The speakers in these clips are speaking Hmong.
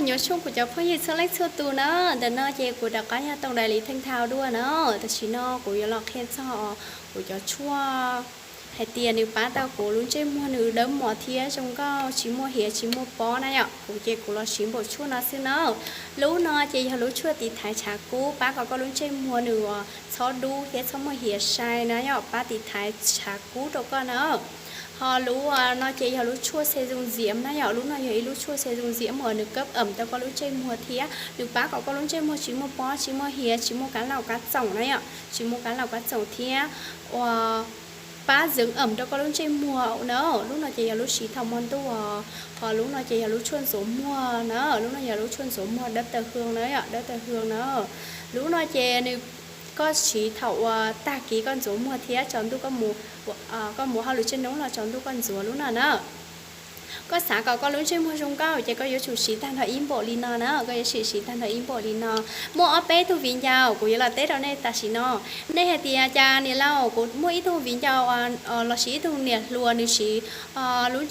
Nyob zoo kuv cov phooj ywg txhua leej txhua tus na, ntawm no ces kuv rov qab yog Tooj Dais Lis Theej Thau dua na. Tam sim no kuv yuav los qhia txog kuv cov tshuaj hais tias nws pab tau kuv lub ntsej muag nws dawb mos thiab zoo nkauj tsis muaj hiav tsis muaj pob na yom. Kuv ces kuv los siv npaum tshuaj no xwb na. Lub no ces yog lub tshuaj tiv thaiv tshav kub pab kom koj lub ntsej muag nws txhob dub thiab txhob muaj hiav sai na yom, pab tiv thaiv tshav kub rau koj na. Ho lub no ces yog lub tshuaj xe zoo ntxiam na yom, lub no yog ib lub tshuaj xe zoo ntxiam uas nws kab am rau koj lub ntsej muag thiab nws pab kom koj lub ntsej muag tsis muaj pob tsis muaj hiav tsis muaj kab laus kab txoom na yom, tsis muaj kab laus kab txoom thiab uas pab zeev am rau koj lub ntsej muag na. Lub no ces yog lub siv thaum hmo ntuj, ho lub no ces yog lub tshuaj ntxuav muag na, lub no yog lub tshuaj ntxuav muag dawb taws hwm na yom, dawb taws hwm na. Lub no ces nws, koj siv thaum uas tag kis koj ntxuav muag thiab tsaus ntuj koj mus, koj mus hauj lwm tsaus ntuj los tsaus ntuj koj ntxuav lub no na. Koj xav kom koj lub ntsej muag zoo nkauj ces koj yuav tsum siv tag nrho ib npaum li no na, koj yuav tsum siv tag nrho ib npaum li no. Muaj ob peb tug viv ncaus kuv yuav los teb rau nej tam sim no. Nej hais tias cas niam laus, kuv muaj ib tug viv ncaus los sis ib tug niam hluas nws siv lub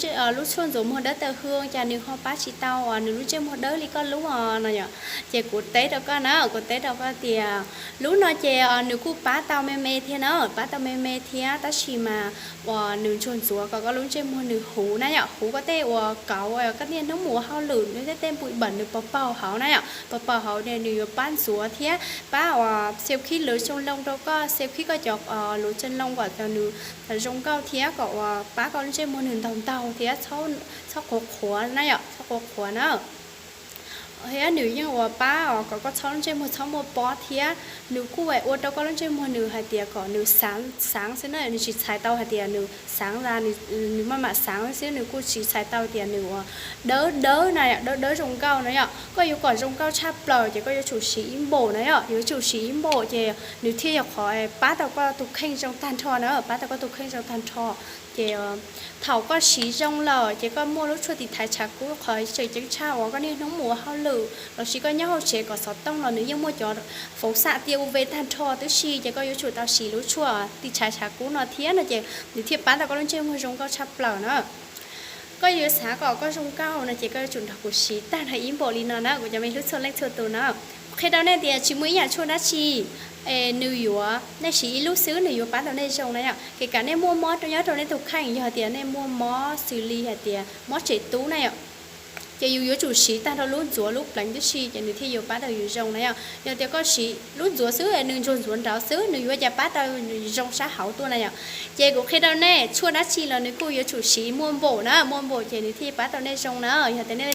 tshuaj ntxuav muag dawb taws hwm cas nws ho pab tsis tau nws lub ntsej muag dawb li koj lub no yom. Ces kuv teb rau koj na, kuv teb rau koj tias lub no ces nws kuj pab tau me me thiab na, pab tau me me thiab tab sis mas uas nws ntsuag ntxuav kom koj lub ntsej muag nws huv na yom, huv koj tej uas kauv, koj niaj hnub mus ua hauj lwm nws tej tej npui npam nws pos paug hauv na yom, pos paug hauv nws yuav pab ntxuav thiab pab uas xev khib lawv tsoo loo rau koj, xev khib koj cov lub tsoo loo kom nws zoo nkauj thiab kom uas pab koj lub ntsej muag nws ntaug ntaug thiab txhob qhuav qhuav na yom, txhob qhuav qhuav na. Thiab nws yeej uas pab kom koj txhob lub ntsej muag txhob muaj pob thiab nws kuj ua rau koj lub ntsej muag nws hais tias kom nws xaav xaav xwb na, nws tsis txhais tau hais tias nws xaav a, nws maj mam xaav xwb, nws kuj tsis txhais tau tias nws uas dawb dawb na yom, dawb dawb zoo nkauj na yom. Koj yuav kom zoo nkauj tshaj plaws ces koj yuav tsum siv ib npaum na yom, yuav tsum siv ib npaum ces nws thiaj yog qhov pab tau koj tus kheej zoo tag nrho na, pab tau koj tus kheej zoo tag nrho. Ces thaum koj siv zoo lawm ces koj muaj lub tshuaj tiv thaiv tshav kub qhov tseem ceeb tshaj uas koj niaj hnub mus ua hauj lwm los sis koj nyob hauv tsev kom xov tooj los nws yeej muaj cov foov xam tiaj uv ve tag nrho tib si, ces koj yuav tsum tau siv lub tshuaj tiv thaiv tshav kub no thiab no ces nws thiaj pab tau koj lub ntsej muag zoo nkauj tshaj plaws na. Koj yuav xav kom koj zoo nkauj no ces koj yuav tsum nrog kuv siv tag nrho ib npaum li no na, kuv cov me hlub txhua leej txhua tus na. Kuv qhia rau nej tias tsis muaj ib yam tshuaj dab tsi es nws yuav, nej siv ib lub xwb nws yuav pab tau nej zoo na yom. Khe kam nej muaj mob rau nyob rau nej tus kheej, yog tias nej muaj mob xws li hais tias mob tsev tub na yom, ces yus yuav tsum siv tag nrho lub ntxuav lub pleev tib si ces nws thiaj yuav pab tau yus zoo na yom. Yog tias koj siv lub ntxuav xwb es nws ntsuag ntxuav nraud xwb nws yuav cas pab tau zoo sab hauv tuaj na yom. Ces kuv qhia rau nej tshuaj dab tsi los nws kuj yuav tsum siv muaj npaum na, muaj npaum ces nws thiaj pab tau nej zoo na. Yog tias nej